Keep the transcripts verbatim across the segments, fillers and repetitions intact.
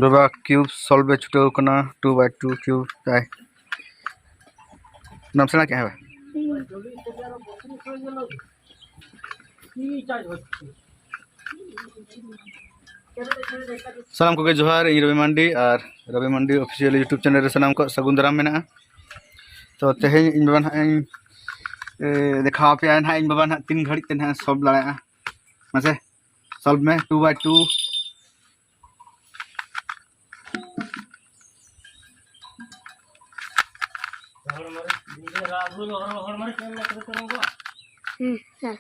ᱵᱟᱵᱟ ᱠᱤᱭᱩᱵᱽ ᱥᱚᱞᱵᱷ ᱮ ᱪᱷᱩᱴᱟᱹᱣ ᱠᱟᱱᱟ, two by two cube ᱛᱟᱭ᱾ ᱱᱟᱢ ᱥᱮᱬᱟ ᱠᱮᱜᱼᱟ ᱵᱟ? ᱥᱟᱱᱟᱢ ᱠᱚᱜᱮ ᱡᱚᱦᱟᱨ, ᱤᱧ ᱨᱚᱵᱤ ᱢᱟᱱᱰᱤ ᱟᱨ ᱨᱚᱵᱤ ᱢᱟᱱᱰᱤ ᱚᱯᱷᱤᱥᱤᱭᱟᱞ YouTube ᱪᱮᱱᱮᱞ ᱨᱮ ᱥᱟᱱᱟᱢ ᱠᱚ ᱥᱟᱹᱜᱩᱱ ᱫᱟᱨᱟᱢ ᱢᱮᱱᱟᱜᱼᱟ᱾ ᱛᱚ ᱛᱮᱦᱮᱧ ᱤᱧ ᱵᱟᱵᱟ ᱱᱟᱦᱟᱜ ᱤᱧ, ᱮ, ᱫᱮᱠᱷᱟᱣ ᱟᱯᱮᱭᱟ ᱱᱟᱦᱟᱜ ᱤᱧ ᱵᱟᱵᱟ ᱱᱟᱦᱟᱜ ᱛᱤᱱ ᱜᱷᱟᱹᱲᱤᱡ ᱛᱮ ᱱᱟᱦᱟᱜ ᱥᱚᱞᱵᱷ ᱫᱟᱲᱮᱭᱟᱜᱼᱟ᱾ ᱢᱟᱥᱮ ᱥᱚᱞᱵᱷ ᱢᱮ, two by two᱾ ᱦᱩᱸ, ᱦᱮᱸ᱾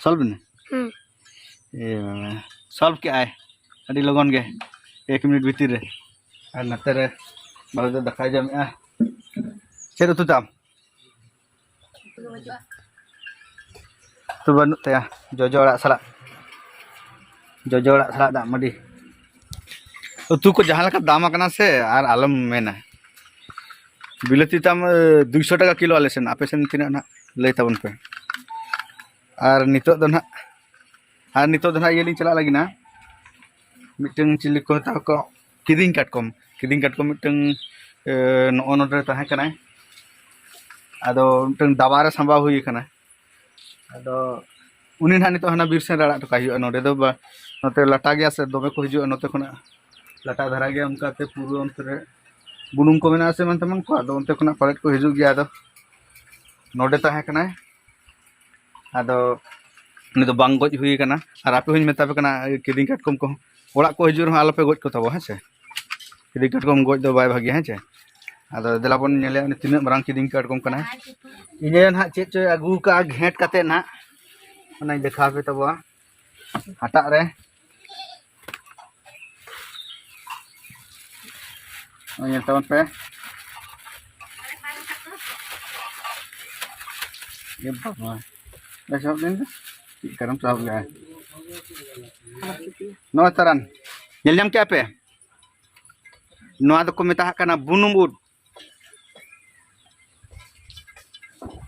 ᱥᱚᱞᱵᱷ ᱮᱱᱟ? ᱦᱩᱸ᱾ ᱮ ᱵᱟᱵᱟ, ᱥᱚᱞᱵᱷ ᱠᱮᱜᱼᱟᱭ ᱟᱹᱰᱤ ᱞᱚᱜᱚᱱ ᱜᱮ, ᱮᱠ ᱢᱤᱱᱤᱴ ᱵᱷᱤᱛᱤᱨ ᱨᱮ᱾ ᱟᱨ ᱱᱚᱛᱮ ᱨᱮ ᱵᱟᱵᱟ ᱫᱚ ᱫᱟᱠᱟᱭ ᱡᱚᱢᱮᱜᱼᱟ᱾ ᱪᱮᱫ ᱩᱛᱩ ᱛᱟᱢ? ᱩᱛᱩ ᱵᱟᱹᱱᱩᱜ ᱛᱟᱭᱟ, ᱡᱚᱡᱚ ᱟᱲᱟᱜ ᱥᱟᱞᱟᱜ, ᱡᱚᱡᱚ ᱟᱲᱟᱜ ᱥᱟᱞᱟᱜ ᱫᱟᱜ ᱢᱟᱹᱰᱤ᱾ ᱩᱛᱩ ᱠᱚ ᱡᱟᱦᱟᱸ ᱞᱮᱠᱟ ᱫᱟᱢ ᱟᱠᱟᱱᱟ ᱥᱮ, ᱟᱨ ᱟᱞᱚᱢ ᱢᱮᱱᱟ᱾ ᱵᱤᱞᱟᱹᱛᱤ ᱛᱟᱢ, ᱮ, ᱫᱩᱭᱥᱚ ᱴᱟᱠᱟ ᱠᱤᱞᱳ ᱟᱞᱮ ᱥᱮᱱ, ᱟᱯᱮ ᱥᱮᱱ ᱛᱤᱱᱟᱹᱜ ᱱᱟᱦᱟᱜ ᱞᱟᱹᱭ ᱛᱟᱵᱚᱱ ᱯᱮ᱾ ᱟᱨ ᱱᱤᱛᱚᱜ ᱫᱚ ᱱᱟᱦᱟᱜ, ᱟᱨ ᱱᱤᱛᱚᱜ ᱫᱚ ᱱᱟᱦᱟᱜ ᱤᱭᱟᱹ ᱞᱤᱧ ᱪᱟᱞᱟᱜ ᱞᱟᱹᱜᱤᱫ ᱱᱟ, ᱢᱤᱫᱴᱟᱝ ᱪᱤᱞᱤ ᱠᱚ ᱢᱮᱛᱟ ᱠᱚᱣᱟ, ᱠᱤᱫᱤᱧ ᱠᱟᱴᱠᱚᱢ᱾ ᱠᱤᱫᱤᱧ ᱠᱟᱴᱠᱚᱢ ᱢᱤᱫᱴᱟᱝ, ᱮ, ᱱᱚᱜᱼᱚ ᱱᱚᱰᱮ ᱛᱟᱦᱮᱸ ᱠᱟᱱᱟᱭ, ᱟᱫᱚ ᱢᱤᱫᱴᱟᱝ ᱰᱟᱵᱟ ᱨᱮ ᱥᱟᱸᱵᱟᱣ ᱦᱩᱭ ᱠᱟᱱᱟ᱾ ᱟᱫᱚ ᱩᱱᱤ ᱱᱟᱦᱟᱜ ᱱᱤᱛᱚᱜ ᱦᱟᱱᱟ ᱵᱤᱨ ᱥᱮᱱ ᱨᱮ ᱟᱲᱟᱜ ᱦᱚᱴᱚ ᱠᱟᱭ ᱦᱩᱭᱩᱜᱼᱟ᱾ ᱱᱚᱰᱮ ᱫᱚ ᱵᱟ-, ᱱᱚᱛᱮ ᱞᱟᱴᱟ ᱜᱮᱭᱟ ᱥᱮ, ᱫᱚᱢᱮ ᱠᱚ ᱦᱤᱡᱩᱜᱼᱟ ᱱᱚᱛᱮ ᱠᱷᱚᱱᱟᱜ, ᱞᱟᱴᱟ ᱫᱷᱟᱨᱟ ᱜᱮᱭᱟ ᱚᱱᱠᱟᱛᱮ, ᱯᱩᱨᱟᱹ ᱚᱱᱛᱮ ᱨᱮ ᱵᱩᱱᱩᱢ ᱠᱚ ᱢᱮᱱᱟᱜᱼᱟ ᱥᱮ ᱮᱢᱟᱱ ᱛᱮᱢᱟᱱ ᱠᱚ, ᱟᱫᱚ ᱚᱱᱛᱮ ᱠᱷᱚᱱᱟᱜ ᱯᱟᱞᱮᱫ ᱠᱚ ᱦᱤᱡᱩᱜ ᱜᱮᱭᱟ᱾ ᱟᱫᱚ ᱱᱚᱰᱮ ᱛᱟᱦᱮᱸ ᱠᱟᱱᱟᱭ, ᱟᱫᱚ ᱩᱱᱤ ᱫᱚ ᱵᱟᱝ ᱜᱚᱡ ᱦᱩᱭ ᱠᱟᱱᱟ᱾ ᱟᱨ ᱟᱯᱮ ᱦᱚᱸᱧ ᱢᱮᱛᱟ ᱯᱮ ᱠᱟᱱᱟ, ᱠᱤᱫᱤᱧ ᱠᱟᱴᱠᱚᱢ ᱠᱚᱦᱚᱸ ᱚᱲᱟᱜ ᱠᱚ ᱦᱤᱡᱩᱜ ᱨᱮᱦᱚᱸ ᱟᱞᱚᱯᱮ ᱜᱚᱡ ᱠᱚ ᱛᱟᱵᱚ, ᱦᱮᱸ ᱥᱮ? ᱠᱤᱫᱤᱧ ᱠᱟᱴᱠᱚᱢ ᱜᱚᱡ ᱫᱚ ᱵᱟᱭ ᱵᱷᱟᱜᱮᱭᱟ, ᱦᱮᱸ ᱪᱮ? ᱟᱫᱚ ᱫᱮᱞᱟ ᱵᱚᱱ ᱧᱮᱞᱮᱭᱟ ᱩᱱᱤ ᱛᱤᱱᱟᱹᱜ ᱢᱟᱨᱟᱝ ᱠᱤᱫᱤᱧ ᱠᱟᱴᱠᱚᱢ ᱠᱟᱱᱟᱭ᱾ ᱤᱧ ᱟᱭᱳ ᱱᱟᱦᱟᱜ ᱪᱮᱫ ᱪᱚᱭ ᱟᱹᱜᱩ ᱠᱟᱜᱼᱟ ᱜᱷᱮᱸᱴ ᱠᱟᱛᱮ ᱱᱟᱦᱟᱜ, ᱚᱱᱟᱧ ᱫᱮᱠᱷᱟᱣ ᱟᱯᱮ ᱛᱟᱵᱚᱣᱟ ᱦᱟᱴᱟᱜ ᱨᱮ᱾ ᱱᱚᱜᱼᱚᱭ ᱧᱮᱞ ᱛᱟᱵᱚᱱ ᱯᱮ᱾ ᱮ ᱵᱟᱵᱟ, ᱵᱮᱥ ᱧᱚᱜ ᱫᱤᱱ ᱫᱚ ᱪᱮᱫ ᱠᱟᱨᱚᱱ ᱥᱟᱵ ᱞᱮᱜᱼᱟᱭ? ᱱᱚᱜᱼᱚᱭ ᱛᱟᱨᱟᱱ, ᱧᱮᱞ ᱧᱟᱢ ᱠᱮᱜᱼᱟ ᱯᱮ? ᱱᱚᱣᱟ ᱫᱚᱠᱚ ᱢᱮᱛᱟᱜ ᱠᱟᱱᱟ ᱵᱩᱱᱩᱢ ᱩᱫ᱾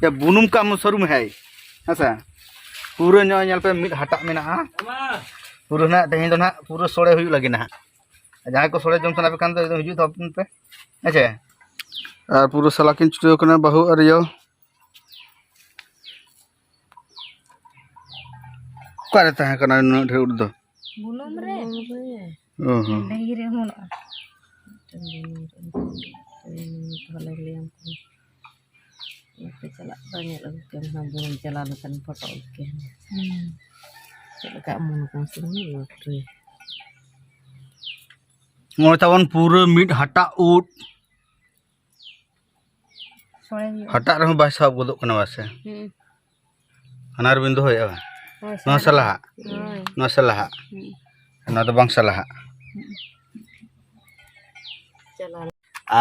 ᱭᱟ ᱵᱩᱱᱩᱢ ᱠᱟᱢ ᱥᱟᱹᱨᱩᱢ ᱦᱮᱭ᱾ ᱦᱮᱸ ᱥᱮ? ᱯᱩᱨᱟᱹ ᱧᱚᱜ ᱧᱮᱞ ᱯᱮ, ᱢᱤᱫ ᱦᱟᱴᱟᱜ ᱢᱮᱱᱟᱜᱼᱟ᱾ ᱯᱩᱨᱟᱹ ᱱᱟᱦᱟᱜ ᱛᱮᱦᱮᱧ ᱫᱚ ᱱᱟᱦᱟᱜ ᱯᱩᱨᱟᱹ ᱥᱚᱲᱮ ᱦᱩᱭᱩᱜ ᱞᱟᱹᱜᱤᱫ ᱱᱟᱦᱟᱜ᱾ ᱡᱟᱦᱟᱸᱭ ᱠᱚ ᱥᱚᱲᱮ ᱡᱚᱢ ᱥᱟᱱᱟ ᱯᱮ ᱠᱷᱟᱱ ᱫᱚ ᱮᱠᱫᱚᱢ ᱦᱤᱡᱩᱜ ᱛᱟᱵᱚᱱ ᱯᱮ, ᱦᱮᱸ ᱥᱮ? ᱟᱨ ᱯᱩᱨᱟᱹ ᱥᱟᱞᱟ ᱠᱤᱱ ᱪᱷᱩᱴᱟᱹᱣ ᱠᱟᱱᱟ ᱵᱟᱹᱦᱩ ᱟᱨ ᱭᱳ᱾ ᱚᱠᱟᱨᱮ ᱛᱟᱦᱮᱸ ᱠᱟᱱᱟ ᱱᱩᱱᱟᱹᱜ ᱰᱷᱮᱨ ᱩᱫ ᱫᱚ? ᱵᱩᱞᱟᱹᱢ ᱨᱮ᱾ ᱚ ᱦᱚᱸ᱾ ᱰᱟᱹᱦᱤ ᱨᱮ ᱚᱢᱚᱱᱚᱜᱼᱟ᱾ ᱢᱤᱫᱴᱮᱱ ᱵᱩᱞᱟᱹᱢ ᱨᱮ᱾ ᱛᱟᱦᱚᱞᱮ ᱞᱟᱹᱭᱟᱢ ᱠᱟᱱᱟ᱾ ᱱᱚᱛᱮ ᱪᱟᱞᱟᱜ ᱠᱟᱱᱟ, ᱧᱮᱞ ᱟᱹᱜᱩ ᱠᱮᱢ ᱦᱟᱸᱜ, ᱵᱩᱨᱩᱢ ᱪᱟᱞᱟᱣ ᱞᱮᱱᱠᱷᱟᱱ ᱯᱷᱳᱴᱳ ᱟᱹᱜᱩ ᱠᱮᱢ᱾ ᱦᱩᱸ᱾ ᱪᱮᱫ ᱞᱮᱠᱟ ᱚᱢᱚᱱ ᱠᱟᱱᱟ ᱥᱮ ᱵᱟᱝ? ᱵᱟᱯᱨᱮ᱾ ᱱᱚᱜᱼᱚᱭ ᱛᱟᱵᱚᱱ ᱯᱩᱨᱟᱹ ᱢᱤᱫ ᱦᱟᱴᱟᱜ ᱩᱫ᱾ ᱥᱚᱲᱮ ᱦᱩᱭᱩᱜᱼᱟ᱾ ᱦᱟᱴᱟᱜ ᱨᱮᱦᱚᱸ ᱵᱟᱭ ᱥᱟᱵ ᱜᱚᱫᱚᱜ ᱠᱟᱱᱟ ᱵᱟᱥᱮ? ᱦᱩᱸ᱾ ᱦᱟᱱᱟ ᱨᱮᱵᱤᱱ ᱫᱚᱦᱚᱭᱮᱫᱼᱟ ᱵᱟᱝ? ᱦᱳᱭ, ᱱᱚᱣᱟ ᱥᱟᱞᱟᱦᱟᱜ? ᱦᱳᱭ᱾ ᱱᱚᱣᱟ ᱥᱟᱞᱟᱦᱟᱜ? ᱦᱩᱸ᱾ ᱱᱚᱣᱟ ᱫᱚ ᱵᱟᱝ ᱥᱟᱞᱟᱦᱟᱜ? ᱦᱩᱸ᱾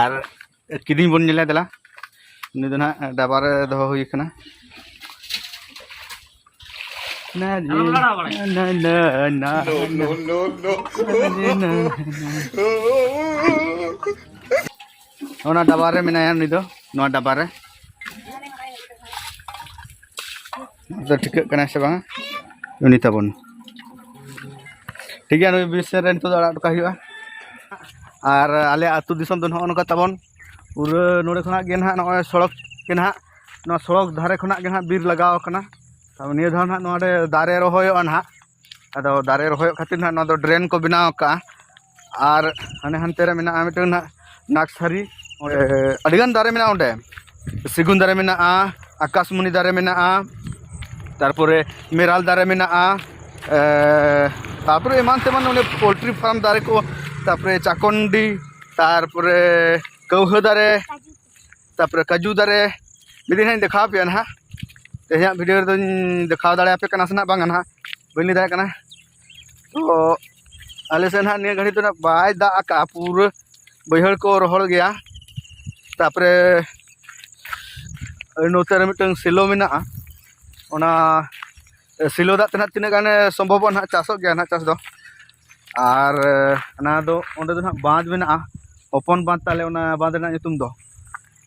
ᱟᱨ ᱠᱤᱫᱤᱧ ᱵᱚᱱ ᱧᱮᱞᱟ, ᱫᱮᱞᱟ᱾ ᱩᱱᱤ ᱫᱚ ᱱᱟᱦᱟᱜ ᱰᱟᱵᱟ ᱨᱮ ᱫᱚᱦᱚ ᱦᱩᱭ ᱠᱟᱱᱟ᱾ ᱱᱟ, ᱱᱟ, ᱱᱟ, ᱱᱟ, ᱱᱟ᱾ ᱚᱱᱟ ᱰᱟᱵᱟ ᱨᱮ ᱢᱮᱱᱟᱭᱟ ᱩᱱᱤ ᱫᱚ, ᱱᱚᱣᱟ ᱰᱟᱵᱟ ᱨᱮ᱾ ᱟᱫᱚ ᱴᱷᱤᱠᱟᱹᱜ ᱠᱟᱱᱟᱭ ᱥᱮ ᱵᱟᱝᱟ? ᱩᱱᱤ ᱛᱟᱵᱚᱱ᱾ ᱴᱷᱤᱠ ᱜᱮᱭᱟ, ᱱᱩᱭ ᱵᱤᱨ ᱥᱮᱱ ᱨᱮ ᱱᱤᱛᱚᱜ ᱫᱚ ᱟᱲᱟᱜ ᱦᱚᱴᱚ ᱠᱟᱜ ᱦᱩᱭᱩᱜᱼᱟ᱾ ᱟᱨ ᱟᱞᱮ ᱟᱹᱛᱩ ᱫᱤᱥᱚᱢ ᱫᱚ ᱱᱚᱜᱼᱚ ᱱᱚᱝᱠᱟ ᱛᱟᱵᱚᱱ᱾ ᱯᱩᱨᱟᱹ ᱱᱚᱰᱮ ᱠᱷᱚᱱᱟᱜ ᱜᱮ ᱱᱟᱦᱟᱜ ᱱᱚᱜᱼᱚᱭ ᱥᱚᱲᱚᱠ ᱜᱮ ᱱᱟᱦᱟᱜ, ᱱᱚᱣᱟ ᱥᱚᱲᱚᱠ ᱫᱷᱟᱨᱮ ᱠᱷᱚᱱᱟᱜ ᱜᱮ ᱱᱟᱦᱟᱜ ᱵᱤᱨ ᱞᱟᱜᱟᱣ ᱟᱠᱟᱱᱟ᱾ ᱛᱟᱵᱚᱱ ᱱᱤᱭᱟᱹ ᱫᱷᱟᱣ ᱱᱟᱦᱟᱜ ᱱᱚᱰᱮ ᱫᱟᱨᱮ ᱨᱚᱦᱚᱭᱚᱜᱼᱟ ᱱᱟᱦᱟᱜ᱾ ᱟᱫᱚ ᱫᱟᱨᱮ ᱨᱚᱦᱚᱭᱚᱜ ᱠᱷᱟᱹᱛᱤᱨ ᱱᱟᱦᱟᱜ ᱱᱚᱣᱟ ᱫᱚ drain ᱠᱚ ᱵᱮᱱᱟᱣ ᱟᱠᱟᱜᱼᱟ᱾ ᱟᱨ ᱦᱟᱱᱮ ᱦᱟᱱᱛᱮ ᱨᱮ ᱢᱮᱱᱟᱜᱼᱟ ᱢᱤᱫᱴᱟᱝ ᱱᱟᱦᱟᱜ ᱱᱟᱨᱥᱟᱨᱤ, ᱚᱸᱰᱮ ᱟᱹᱰᱤᱜᱟᱱ ᱫᱟᱨᱮ ᱢᱮᱱᱟᱜᱼᱟ᱾ ᱚᱸᱰᱮ ᱥᱮᱜᱩᱱ ᱫᱟᱨᱮ ᱢᱮᱱᱟᱜᱼᱟ, ᱟᱠᱟᱥᱢᱩᱱᱤ ᱫᱟᱨᱮ ᱢᱮᱱᱟᱜᱼᱟ, ᱛᱟᱨᱯᱚᱨᱮ ᱢᱮᱨᱟᱞ ᱫᱟᱨᱮ ᱢᱮᱱᱟᱜᱼᱟ, ᱮ, ᱛᱟᱨᱯᱚᱨᱮ ᱮᱢᱟᱱ ᱛᱮᱢᱟᱱ ᱚᱸᱰᱮ poultry farm ᱫᱟᱨᱮ ᱠᱚ, ᱛᱟᱨᱯᱚᱨᱮ ᱪᱟᱠᱚᱱᱰᱤ, ᱛᱟᱨᱯᱚᱨᱮ ᱠᱟᱹᱣᱦᱟᱹ ᱫᱟᱨᱮ, ᱛᱟᱨᱯᱚᱨᱮ ᱠᱟᱡᱩ ᱫᱟᱨᱮ᱾ ᱢᱤᱫ ᱫᱤᱱ ᱦᱟᱸᱜ ᱤᱧ ᱫᱮᱠᱷᱟᱣ ᱟᱯᱮᱭᱟ ᱱᱟᱦᱟᱜ᱾ ᱛᱮᱦᱮᱧᱟᱜ video ᱨᱮᱫᱚᱧ ᱫᱮᱠᱷᱟᱣ ᱫᱟᱲᱮᱭᱟᱯᱮ ᱠᱟᱱᱟ ᱥᱮ ᱱᱟᱦᱟᱜ ᱵᱟᱝᱟ ᱱᱟᱦᱟᱜ, ᱵᱟᱹᱧ ᱞᱟᱹᱭ ᱫᱟᱲᱮᱭᱟᱜ ᱠᱟᱱᱟ᱾ ᱛᱚ ᱟᱞᱮ ᱥᱮᱫ ᱱᱟᱦᱟᱜ ᱱᱤᱭᱟᱹ ᱜᱷᱟᱹᱲᱤᱡ ᱫᱚ ᱱᱟᱦᱟᱜ ᱵᱟᱭ ᱫᱟᱜ ᱟᱠᱟᱜᱼᱟ, ᱯᱩᱨᱟᱹ ᱵᱟᱹᱭᱦᱟᱹᱲ ᱠᱚ ᱨᱚᱦᱚᱲ ᱜᱮᱭᱟ᱾ ᱛᱟᱨᱯᱚᱨᱮ ᱱᱚᱛᱮ ᱨᱮ ᱢᱤᱫᱴᱟᱝ ᱥᱮᱞᱳ ᱢᱮᱱᱟᱜᱼᱟ, ᱚᱱᱟ ᱥᱮᱞᱳ ᱫᱟᱜ ᱛᱮ ᱱᱟᱦᱟᱜ ᱛᱤᱱᱟᱹᱜ ᱜᱟᱱᱮ ᱥᱚᱢᱵᱷᱚᱵᱚᱜᱼᱟ ᱱᱟᱦᱟᱜ ᱪᱟᱥᱚᱜ ᱜᱮᱭᱟ ᱱᱟᱦᱟᱜ ᱪᱟᱥ ᱫᱚ᱾ ᱟᱨ ᱚᱱᱟ ᱫᱚ, ᱚᱸᱰᱮ ᱫᱚ ᱱᱟᱦᱟᱜ ᱵᱟᱸᱫᱷ ᱢᱮᱱᱟᱜᱼᱟ, ᱦᱚᱯᱚᱱ ᱵᱟᱸᱫᱷ ᱛᱟᱞᱮ ᱚᱱᱟ ᱵᱟᱸᱫᱷ ᱨᱮᱱᱟᱜ ᱧᱩᱛᱩᱢ ᱫᱚ᱾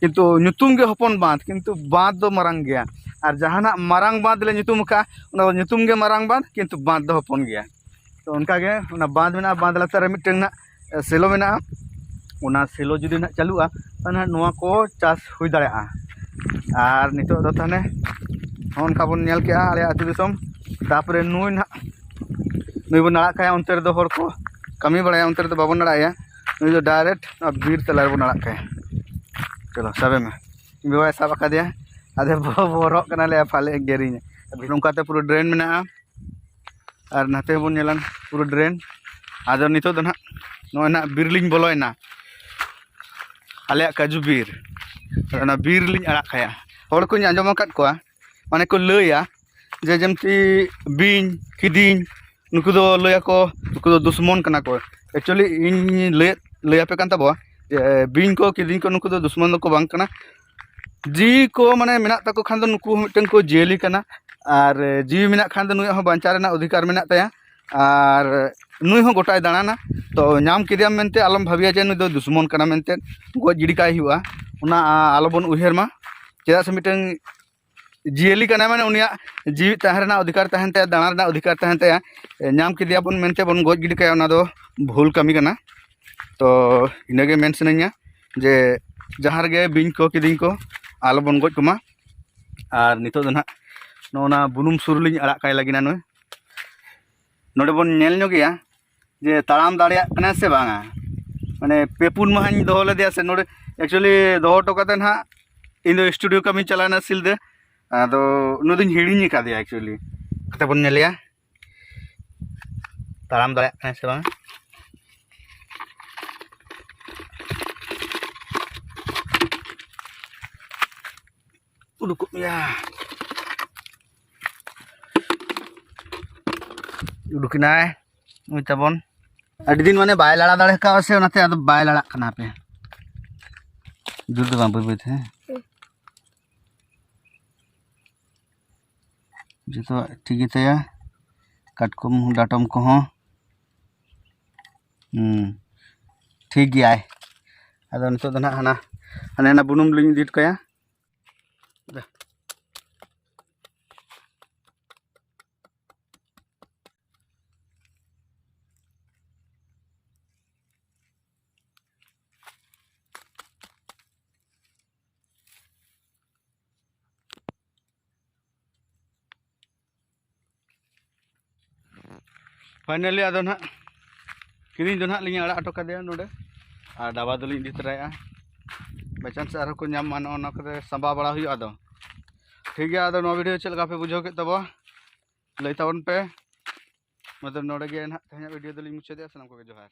ᱠᱤᱱᱛᱩ ᱧᱩᱛᱩᱢ ᱜᱮ ᱦᱚᱯᱚᱱ ᱵᱟᱸᱫᱷ, ᱠᱤᱱᱛᱩ ᱵᱟᱸᱫᱷ ᱫᱚ ᱢᱟᱨᱟᱝ ᱜᱮᱭᱟ᱾ ᱟᱨ ᱡᱟᱦᱟᱱᱟᱜ ᱢᱟᱨᱟᱝ ᱵᱟᱸᱫᱷ ᱞᱮ ᱧᱩᱛᱩᱢ ᱟᱠᱟᱫᱼᱟ, ᱚᱱᱟ ᱫᱚ ᱧᱩᱛᱩᱢ ᱜᱮ ᱢᱟᱨᱟᱝ ᱵᱟᱸᱫᱷ, ᱠᱤᱱᱛᱩ ᱵᱟᱸᱫᱷ ᱫᱚ ᱦᱚᱯᱚᱱ ᱜᱮᱭᱟ᱾ ᱛᱚ ᱚᱱᱠᱟᱜᱮ ᱚᱱᱟ ᱵᱟᱸᱫᱷ ᱢᱮᱱᱟᱜᱼᱟ, ᱵᱟᱸᱫᱷ ᱞᱟᱛᱟᱨ ᱨᱮ ᱢᱤᱫᱴᱟᱝ ᱱᱟᱜ ᱥᱮᱞᱚ ᱢᱮᱱᱟᱜᱼᱟ᱾ ᱚᱱᱟ ᱥᱮᱞᱚ ᱡᱩᱫᱤ ᱱᱟᱜ ᱪᱟᱹᱞᱩᱜᱼᱟ, ᱛᱟᱦᱚᱞᱮ ᱱᱟᱜ ᱱᱚᱣᱟ ᱠᱚ ᱪᱟᱥ ᱦᱩᱭ ᱫᱟᱲᱮᱭᱟᱜᱼᱟ᱾ ᱟᱨ ᱱᱤᱛᱚᱜ ᱫᱚ ᱛᱟᱦᱚᱞᱮ ᱱᱚᱜᱼᱚ ᱱᱚᱝᱠᱟ ᱵᱚᱱ ᱧᱮᱞ ᱠᱮᱜᱼᱟ ᱟᱞᱮᱭᱟᱜ ᱟᱹᱛᱩ ᱫᱤᱥᱚᱢ᱾ ᱛᱟᱨᱯᱚᱨᱮ ᱱᱩᱭ ᱱᱟᱜ, ᱱᱩᱭ ᱵᱚᱱ ᱟᱲᱟᱜ ᱠᱟᱭᱟ, ᱚᱱᱛᱮ ᱨᱮᱫᱚ ᱦᱚᱲ ᱠᱚ ᱠᱟᱹᱢᱤ ᱵᱟᱲᱟᱭᱟ, ᱚᱱᱛᱮ ᱨᱮᱫᱚ ᱵᱟᱵᱚᱱ ᱟᱲᱟᱜ ᱮᱭᱟ᱾ ᱱᱩᱭ ᱫᱚ ᱰᱟᱭᱨᱮᱠᱴ ᱱᱚᱣᱟ ᱵᱤᱨ ᱛᱟᱞᱟ ᱨᱮᱵᱚᱱ ᱟᱲᱟᱜ ᱠᱟᱭᱟ᱾ ᱪᱚᱞᱚ, ᱥᱟᱵᱮ ᱢᱮ᱾ ᱤᱧ ᱵᱟᱵᱟᱭ ᱥᱟᱵ ᱟᱠᱟᱫᱮᱭᱟ, ᱟᱫᱚ ᱵᱚ-, ᱵᱚᱨᱚᱜ ᱠᱟᱱᱟ, ᱞᱟᱹᱭᱟ ᱯᱟᱞᱮ ᱜᱮᱨᱤᱧᱟ᱾ ᱱᱚᱝᱠᱟᱛᱮ ᱯᱩᱨᱟᱹ ᱰᱨᱮᱱ ᱢᱮᱱᱟᱜᱼᱟ᱾ ᱟᱨ ᱱᱟᱛᱮ ᱦᱚᱸᱵᱚᱱ ᱧᱮᱞᱟ ᱯᱩᱨᱟᱹ ᱰᱨᱮᱱ᱾ ᱟᱫᱚ ᱱᱤᱛᱚᱜ ᱫᱚ ᱱᱟᱦᱟᱜ ᱱᱚᱜᱼᱚᱭ ᱱᱟᱦᱟᱜ ᱵᱤᱨ ᱞᱤᱧ ᱵᱚᱞᱚᱭᱮᱱᱟ, ᱟᱞᱮᱭᱟᱜ ᱠᱟᱡᱩ ᱵᱤᱨ᱾ ᱟᱫᱚ ᱚᱱᱟ ᱵᱤᱨ ᱞᱤᱧ ᱟᱲᱟᱜ ᱠᱟᱭᱟ᱾ ᱦᱚᱲ ᱠᱚᱧ ᱟᱸᱡᱚᱢ ᱟᱠᱟᱫ ᱠᱚᱣᱟ, ᱢᱟᱱᱮ ᱠᱚ ᱞᱟᱹᱭᱟ ᱡᱮ ᱡᱮᱢᱛᱤ ᱵᱤᱧ, ᱠᱤᱫᱤᱧ, ᱱᱩᱠᱩ ᱫᱚ ᱞᱟᱹᱭᱟᱠᱚ ᱱᱩᱠᱩ ᱫᱚ ᱫᱩᱥᱢᱚᱱ ᱠᱟᱱᱟ ᱠᱚ᱾ Actually ᱤᱧ ᱞᱟᱹᱭ, ᱞᱟᱹᱭ ᱟᱯᱮ ᱠᱟᱱ ᱛᱟᱵᱚᱣᱟ ᱡᱮ ᱵᱤᱧ ᱠᱚ, ᱠᱤᱫᱤᱧ ᱠᱚ, ᱱᱩᱠᱩ ᱫᱚ ᱫᱩᱥᱢᱚᱱ ᱫᱚᱠᱚ ᱵᱟᱝ ᱠᱟᱱᱟ᱾ ᱡᱤᱣᱤ ᱠᱚ ᱢᱟᱱᱮ ᱢᱮᱱᱟᱜ ᱛᱟᱠᱚ ᱠᱷᱟᱱ ᱫᱚ ᱱᱩᱠᱩ ᱦᱚᱸ ᱢᱤᱫᱴᱮᱱ ᱠᱚ ᱡᱤᱭᱟᱹᱞᱤ ᱠᱟᱱᱟ᱾ ᱟᱨ ᱡᱤᱣᱤ ᱢᱮᱱᱟᱜ ᱠᱷᱟᱱ ᱫᱚ ᱱᱩᱭᱟᱜ ᱦᱚᱸ ᱵᱟᱧᱪᱟᱣ ᱨᱮᱱᱟᱜ ᱚᱫᱷᱤᱠᱟᱨ ᱢᱮᱱᱟᱜ ᱛᱟᱭᱟ᱾ ᱟᱨ ᱱᱩᱭ ᱦᱚᱸ ᱜᱚᱴᱟᱭ ᱫᱟᱬᱟᱱᱟ᱾ ᱛᱚ ᱧᱟᱢ ᱠᱮᱫᱮᱭᱟᱢ ᱢᱮᱱᱛᱮ ᱟᱞᱚᱢ ᱵᱷᱟᱹᱵᱤᱭᱟ ᱡᱮ ᱱᱩᱭ ᱫᱚ ᱫᱩᱥᱢᱚᱱ ᱠᱟᱱᱟ ᱢᱮᱱᱛᱮ, ᱜᱚᱡ ᱜᱤᱰᱤ ᱠᱟᱭ ᱦᱩᱭᱩᱜᱼᱟ, ᱚᱱᱟ ᱟᱞᱚᱵᱚᱱ ᱩᱭᱦᱟᱹᱨ ᱢᱟ᱾ ᱪᱮᱫᱟᱜ ᱥᱮ ᱢᱤᱫᱴᱟᱝ ᱡᱤᱭᱟᱹᱞᱤ ᱠᱟᱱᱟᱭ, ᱢᱟᱱᱮ ᱩᱱᱤᱭᱟᱜ ᱡᱤᱣᱤ ᱛᱟᱦᱮᱸ ᱨᱮᱱᱟᱜ ᱚᱫᱷᱤᱠᱟᱨ ᱛᱟᱦᱮᱱ ᱛᱟᱭᱟ, ᱫᱟᱬᱟ ᱨᱮᱱᱟᱜ ᱚᱫᱷᱤᱠᱟᱨ ᱛᱟᱦᱮᱱ ᱛᱟᱭᱟ᱾ ᱧᱟᱢ ᱠᱮᱫᱮᱭᱟᱵᱚᱱ ᱢᱮᱱᱛᱮ ᱵᱚᱱ ᱜᱚᱡ ᱜᱤᱰᱤ ᱠᱟᱭᱟ, ᱚᱱᱟ ᱫᱚ ᱵᱷᱩᱞ ᱠᱟᱹᱢᱤ ᱠᱟᱱᱟ᱾ ᱛᱚ ᱤᱱᱟᱹᱜᱮ ᱢᱮᱱ ᱥᱟᱱᱟᱧᱟ ᱡᱮ ᱡᱟᱦᱟᱸ ᱨᱮᱜᱮ ᱵᱤᱧ ᱠᱚ ᱠᱤᱫᱤᱧ ᱠᱚ ᱟᱞᱚᱵᱚᱱ ᱜᱚᱡ ᱠᱚᱢᱟ᱾ ᱟᱨ ᱱᱤᱛᱚᱜ ᱫᱚ ᱱᱟᱦᱟᱜ ᱱᱚᱜᱼᱚ ᱱᱟ ᱵᱩᱱᱩᱢ ᱥᱩᱨ ᱞᱤᱧ ᱟᱲᱟᱜ ᱠᱟᱭ ᱞᱟᱹᱜᱤᱫ ᱱᱩᱭ᱾ ᱱᱚᱰᱮ ᱵᱚᱱ ᱧᱮᱞ ᱧᱚᱜᱮᱭᱟ ᱡᱮ ᱛᱟᱲᱟᱢ ᱫᱟᱲᱮᱭᱟᱜ ᱠᱟᱱᱟᱭ ᱥᱮ ᱵᱟᱝᱟ᱾ ᱢᱟᱱᱮ ᱯᱮ ᱯᱩᱱ ᱢᱟᱦᱟᱧ ᱫᱚᱦᱚ ᱞᱮᱫᱮᱭᱟ ᱥᱮ ᱱᱚᱰᱮ, actually ᱫᱚᱦᱚ ᱦᱚᱴᱚ ᱠᱟᱛᱮ ᱱᱟᱦᱟᱜ ᱤᱧ ᱫᱚ ᱥᱴᱩᱰᱤᱭᱳ ᱠᱟᱹᱢᱤᱧ ᱪᱟᱞᱟᱣᱮᱱᱟ ᱥᱤᱞᱫᱟᱹ᱾ ᱟᱫᱚ ᱩᱱᱤ ᱫᱚᱧ ᱦᱤᱲᱤᱧ ᱟᱠᱟᱫᱮᱭᱟ actually᱾ ᱠᱟᱛᱮ ᱵᱚᱱ ᱧᱮᱞᱮᱭᱟ ᱛᱟᱲᱟᱢ ᱫᱟᱲᱮᱭᱟᱜ ᱠᱟᱱᱟᱭ ᱥᱮ ᱵᱟᱝ᱾ ᱩᱰᱩᱠᱚᱜ ᱢᱮᱭᱟ᱾ ᱩᱰᱩᱠᱮᱱᱟᱭ ᱱᱩᱭ ᱛᱟᱵᱚᱱ᱾ ᱟᱹᱰᱤ ᱫᱤᱱ ᱢᱟᱱᱮ ᱵᱟᱭ ᱞᱟᱲᱟ ᱫᱟᱲᱮ ᱠᱟᱣᱟ ᱥᱮ, ᱚᱱᱟᱛᱮ ᱟᱫᱚ ᱵᱟᱭ ᱞᱟᱲᱟᱜ ᱠᱟᱱᱟ ᱦᱟᱯᱮ᱾ ᱡᱳᱨ ᱫᱚ ᱵᱟᱝ, ᱵᱟᱹᱭ ᱵᱟᱹᱭ ᱛᱮ, ᱦᱮᱸ᱾ ᱡᱚᱛᱚᱣᱟᱜ ᱴᱷᱤᱠ ᱜᱮᱛᱟᱭᱟ, ᱠᱟᱴᱠᱚᱢ ᱰᱟᱴᱚᱢ ᱠᱚᱦᱚᱸ᱾ ᱦᱩᱸ, ᱴᱷᱤᱠ ᱜᱮᱭᱟᱭ᱾ ᱟᱫᱚ ᱱᱤᱛᱚᱜ ᱫᱚ ᱱᱟᱦᱟᱜ ᱦᱟᱱᱟ, ᱦᱟᱱᱮ ᱦᱟᱱᱟ ᱵᱩᱱᱩᱢ ᱞᱤᱧ ᱤᱫᱤ ᱦᱚᱴᱚ ᱠᱟᱭᱟ᱾ Finally ᱟᱫᱚ ᱱᱟᱦᱟᱜ ᱠᱤᱨᱤᱧ ᱫᱚ ᱱᱟᱦᱟᱜ ᱞᱤᱧ ᱟᱲᱟᱜ ᱦᱚᱴᱚ ᱠᱟᱫᱮᱭᱟ ᱱᱚᱰᱮ, ᱟᱨ ᱰᱟᱵᱟ ᱫᱚᱞᱤᱧ ᱤᱫᱤ ᱛᱚᱨᱟᱭᱟ᱾ By chance ᱟᱨᱦᱚᱸ ᱠᱚ ᱧᱟᱢ ᱢᱟ, ᱱᱚᱜᱼᱚ ᱱᱚᱣᱟ ᱠᱚᱨᱮ ᱥᱟᱸᱵᱟᱣ ᱵᱟᱲᱟ ᱦᱩᱭᱩᱜᱼᱟ᱾ ᱟᱫᱚ ᱴᱷᱤᱠ ᱜᱮᱭᱟ, ᱟᱫᱚ ᱱᱚᱣᱟ video ᱪᱮᱫ ᱞᱮᱠᱟ ᱯᱮ ᱵᱩᱡᱷᱟᱹᱣ ᱠᱮᱫ ᱛᱟᱵᱚᱣᱟ ᱞᱟᱹᱭ ᱛᱟᱵᱚᱱ ᱯᱮ᱾ ᱢᱚᱛᱞᱚᱵ ᱱᱚᱰᱮ ᱜᱮ ᱱᱟᱦᱟᱜ ᱛᱮᱦᱮᱧᱟᱜ video ᱫᱚᱞᱤᱧ ᱢᱩᱪᱟᱹᱫᱮᱜᱼᱟ᱾ ᱥᱟᱱᱟᱢ ᱠᱚᱜᱮ ᱡᱚᱦᱟᱨ᱾